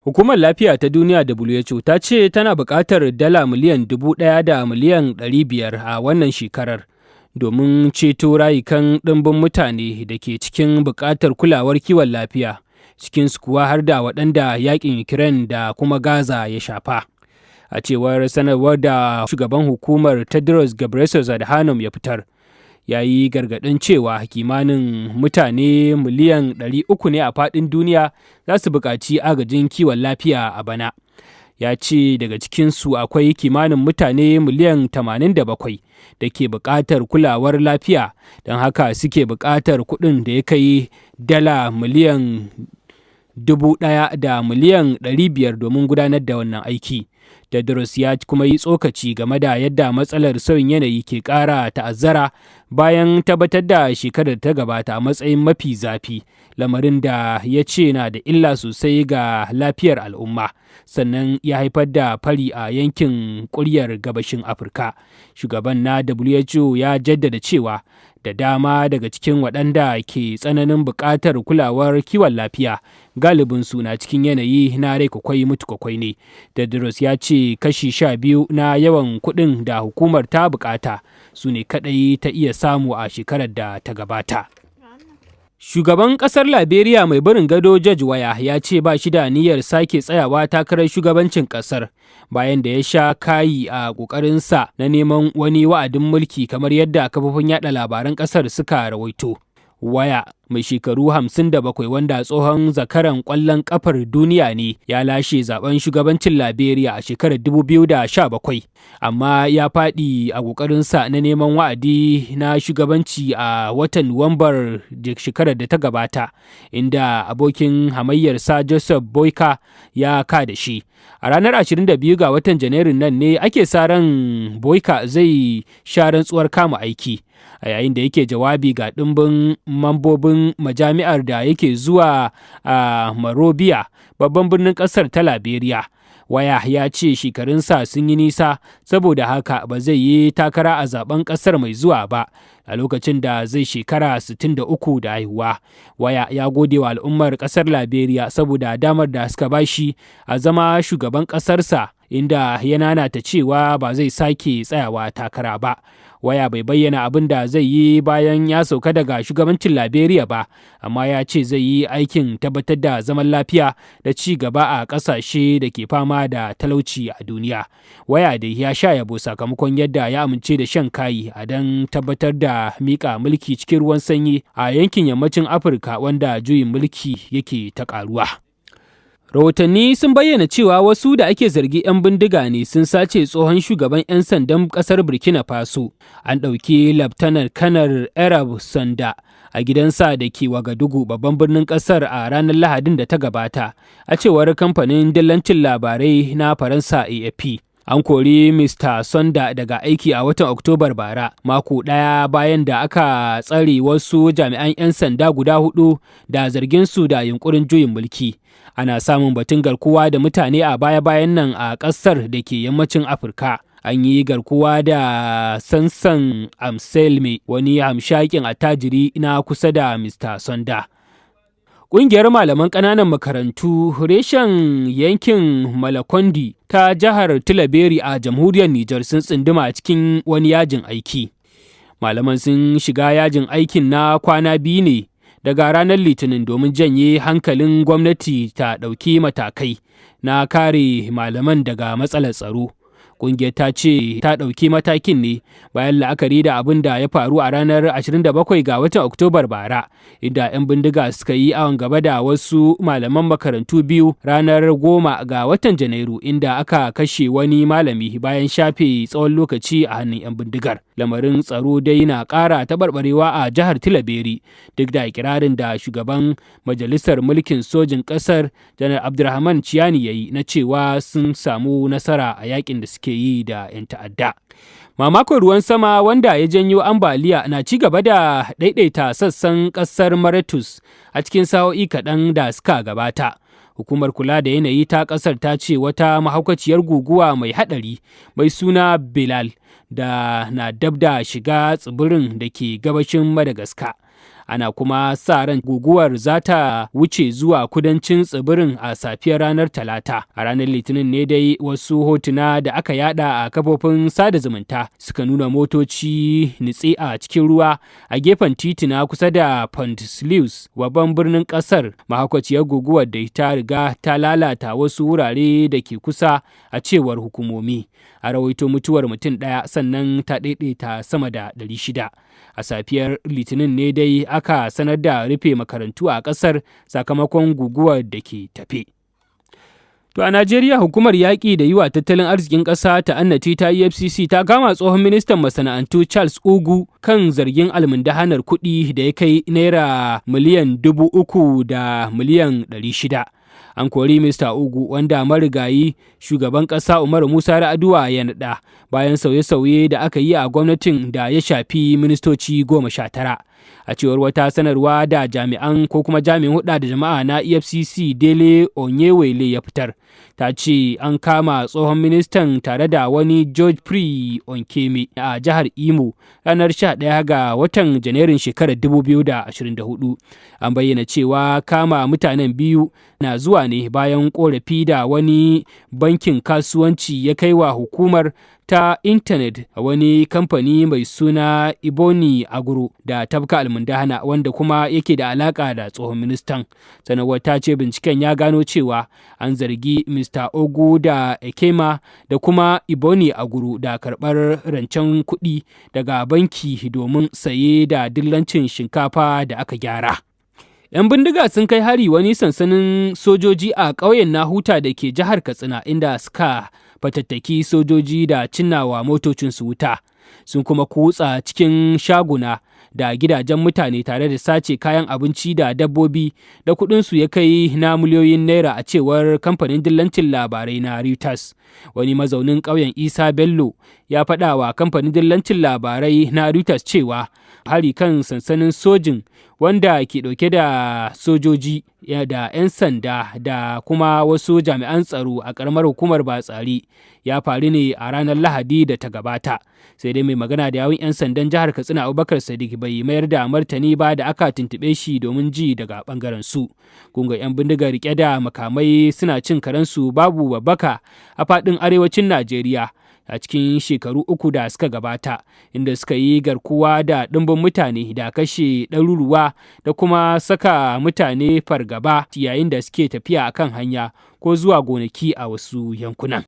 Hukumar Lafiya ta Duniya WHO ta ce tana buƙatar dala miliyan 1,500,000 a wannan shekarar domin ceto rayukan ɗimbin mutane da ke cikin buƙatar kulawar kiwon lafiya, cikinsu kuwa har da waɗanda yaƙin Ukraine da kuma Gaza ya shafa. A cewar sanarwar da shugaban hukumar Tedros Ghebreyesus Adhanom ya fitar, ya yi gargaɗin cewa kimanin mutane miliyan 300 ne a faɗin duniya za su buƙaci agajin kiwon lafiya a bana. Ya ce daga cikinsu akwai kimanin mutane miliyan 87 da ke buƙatar kulawar lafiya, don haka suke buƙatar kuɗin da ya kai dala miliyan 1,500,000 domin gudanar da wannan aiki. Tedros ya kuma yi tsokaci game da yadda matsalar sauyin yanayi ke ƙara ta'azzara bayan tabbatar da shekarar ta gabata a matsayin mafi zafi, lamarin da ya ce na da illa sosai ga lafiyar al'umma, sannan ya haifar da fari a yankin kuryar gabashin Afirka. Shugaban na WHO ya jaddada cewa da dama daga cikin waɗanda ke tsananin buƙatar kulawar kiwon lafiya galibinsu na cikin yanayi na rai kwakwai mutu kwakwai ne. Tedros ya ce kashi 12 na yawan kuɗin da hukumar ta buƙata su ne kaɗai ta iya samu a shekarar da ta gabata. Shugaban ƙasar Liberia mai barin gado George Weah ya ce ba shi da niyyar sake tsayawa takarar shugabancin ƙasar bayan da ya sha kayi a ƙoƙarinsa na neman wani wa'adin mulki, kamar yadda kafofin yada labaran ƙasar suka rawaito. Weah mai shekaru 57, wanda tsohon zakaran ƙwallon ƙafar duniya ne, ya lashe zaben shugabancin Liberia a shekarar 2017, amma ya faɗi a ƙoƙarinsa na neman wa'adi na shugabanci a watan Nuwambar shekarar da ta gabata, inda abokin hamayyarsa Joseph Boakai ya ka da shi. A ranar 22 ga watan Janairun nan ne ake sa ran Boakai zai sha rantsuwar kama aiki. A yayin da yake jawabi ga ɗimbin mambobin majami'ar da yake zuwa a Monrovia, babban birnin ƙasar ta Liberia, Weah ya ce shekarunsa sun yi nisa, saboda haka ba zai yi takara a zaben ƙasar mai zuwa ba a lokacin da zai shekara 63 da haihuwa. Weah ya gode wa al'ummar ƙasar Liberia saboda damar da suka bashi a zama shugaban ƙasarsa, inda ya nanata cewa ba zai sake tsayawa takara ba. Weah bai bayyana abin da zai yi bayan ya sauka daga shugabancin Liberia ba, amma ya ce zai yi aikin tabbatar da zaman lafiya da ci gaba a ƙasashe da ke fama da talauci a duniya. Weah dai ya sha yabo sakamakon yadda ya amince da shan kayi a don tabbatar da miƙa mulki cikin ruwan sanyi a yankin yammacin Afirka wanda juyin mulki yake ta ƙaruwa. Rahotanni sun bayyana cewa wasu da ake zargi 'yan bindiga ne sun sace tsohon shugaban 'yan sandan kasar Burkina Faso. An ɗauki Laftanar Kanar Arab Sanda a gidansa da ke Wagadugu, babban birnin kasar, a ranar Lahadin da ta gabata, a cewar kamfanin dillancin labarai na Faransa AFP. An kori Mr. Sonda daga aiki a watan Oktobar bara, mako ɗaya bayan da aka tsare wasu jami'an 'yan sanda guda hudu da zargin su da yunkurin juyin mulki. Ana samun batun garkuwa da mutane a baya-bayan nan a ƙasar da ke yammacin Afirka. An yi garkuwa da Sansan Amselme, wani hamshakin attajiri na kusa da Mr. Sonda. Ƙungiyar malaman ƙananan makarantu reshen yankin Malakondi ta jihar Tillaberi a jamhuriyar Nijar sun tsunduma cikin wani yajin aiki. Malaman sun shiga yajin aikin na kwana 2 ne daga ranar Litinin domin janye hankalin gwamnati ta ɗauki matakai na kare malaman daga matsalar tsaro. Ƙungiyar ta ce ta ɗauki matakin ne bayan la'akari da abin da ya faru a ranar 27 ga watan Oktobar bara, inda 'yan bindiga suka yi awon gaba da wasu malaman makarantu biyu ranar 10 ga watan Janairu, inda aka kashe wani malami bayan shafe tsawon lokaci a hannun 'yan bindigar. Lamarin tsaro dai na ƙara taɓarɓarewa a jihar Tillaberi, duk da ikirarin da shugaban majalisar mulkin sojin ƙasar, Janar Abdurrahman Tchiani, ya yi na cewa sun samu nasara a yakin da suke yi da 'yan ta'adda. Mamakon ruwan sama wanda ya janyo ambaliya na ci gaba da ɗaiɗaita sassan ƙasar Mauritius a cikin sa'o'i kaɗan da suka gabata. Hukumar kula da yanayi ta ƙasar ta ce wata mahaukaciyar guguwa mai haɗari mai suna Belal da na dab da shiga tsibirin da ke gabashin Madagascar. Ana kuma sa ran guguwar za ta wuce zuwa kudancin tsibirin a safiyar ranar Talata. A ranar Litinin ne dai wasu hotuna da aka yada a kafofin sada zumunta suka nuna motoci nutse a cikin ruwa a gefen titina kusa da Port Louis, babban birnin kasar. Mahaukaciyar guguwar da ta riga ta lalata wasu wurare da ke kusa a cewar hukumomi. A rawaito mutuwar mutum ɗaya, sannan ta daidaita sama da 600. A safiyar Litinin ne dai aka sanar da rufe makarantu a ƙasar sakamakon guguwar da ke tafe. To a Najeriya, hukumar yaƙi da yi wa tattalin arzikin ƙasa ta'annati ta EFCC ta kama tsohon ministan masana'antu Charles Ugu kan zargin almundahanar kuɗi da ya kai naira miliyan 3,600,000. An kori Mr. Ugu, wanda marigayi shugaban ƙasa Umaru Musa Yar'adua ya naɗa, bayan sauye-sauye da aka yi a gwamnatin da ya shafi ministoci 19. A cewar wata sanarwa da jami'an ko kuma jami'in hulda da jama'a na EFCC Dele Onyewele ya fitar, ta ce an kama tsohon ministan tare da wani George Pri Onkeme a jihar Imo ranar 11 ga watan Janairun shekarar 2024. An bayyana cewa kama mutanen biyu na zuwa ne bayan korafi da wani bankin kasuwanci ya kai wa hukumar ta intanet a wani kamfani mai suna Iboni Agro da tabka almundahana, wanda kuma yake da alaka da tsohon ministan. Sanarwar ta ce binciken ya gano cewa an zargi Mr. Ogu da Ekema da kuma Iboni Agro da karɓar rancen kuɗi daga banki domin saye da dillancin shinkafa da aka gyara. 'Yan bindiga sun kai hari wani sansanin sojoji a ƙauyen Nahuta da ke jihar Katsina, inda suka fatattaki sojoji da cinnawa motocinsu wuta. Sun kuma kutsa cikin shaguna da gidajen mutane tare da sace kayan abinci da dabbobi da kuɗinsu ya kai na miliyoyin naira, a cewar kamfanin dillancin labarai na Reuters. Wani mazaunin ƙauyen, Isa Bello, ya faɗa wa kamfanin dillancin labarai na Reuters cewa hari kan sansanin sojin, wanda ke ɗauke da sojoji da 'yan sanda da kuma wasu jami'an tsaro a ƙaramar hukumar Batsari, ya faru ne a ranar Lahadi da ta gabata. Sai dai mai magana da yawun 'yan sandan jihar Katsina, Abubakar Sadiq, bai mayar da martani ba da aka tuntuɓe shi domin ji daga ɓangaren su. Gungun 'yan bindiga rike da makamai suna cin karensu babu babbaka a faɗin arewacin Najeriya a cikin shekaru 3 da suka gabata, inda suka yi garkuwa da ɗimbin mutane da kashe ɗaruruwa da kuma saka mutane fargaba yayin da suke tafiya akan hanya ko zuwa gonaki a wasu yankunan.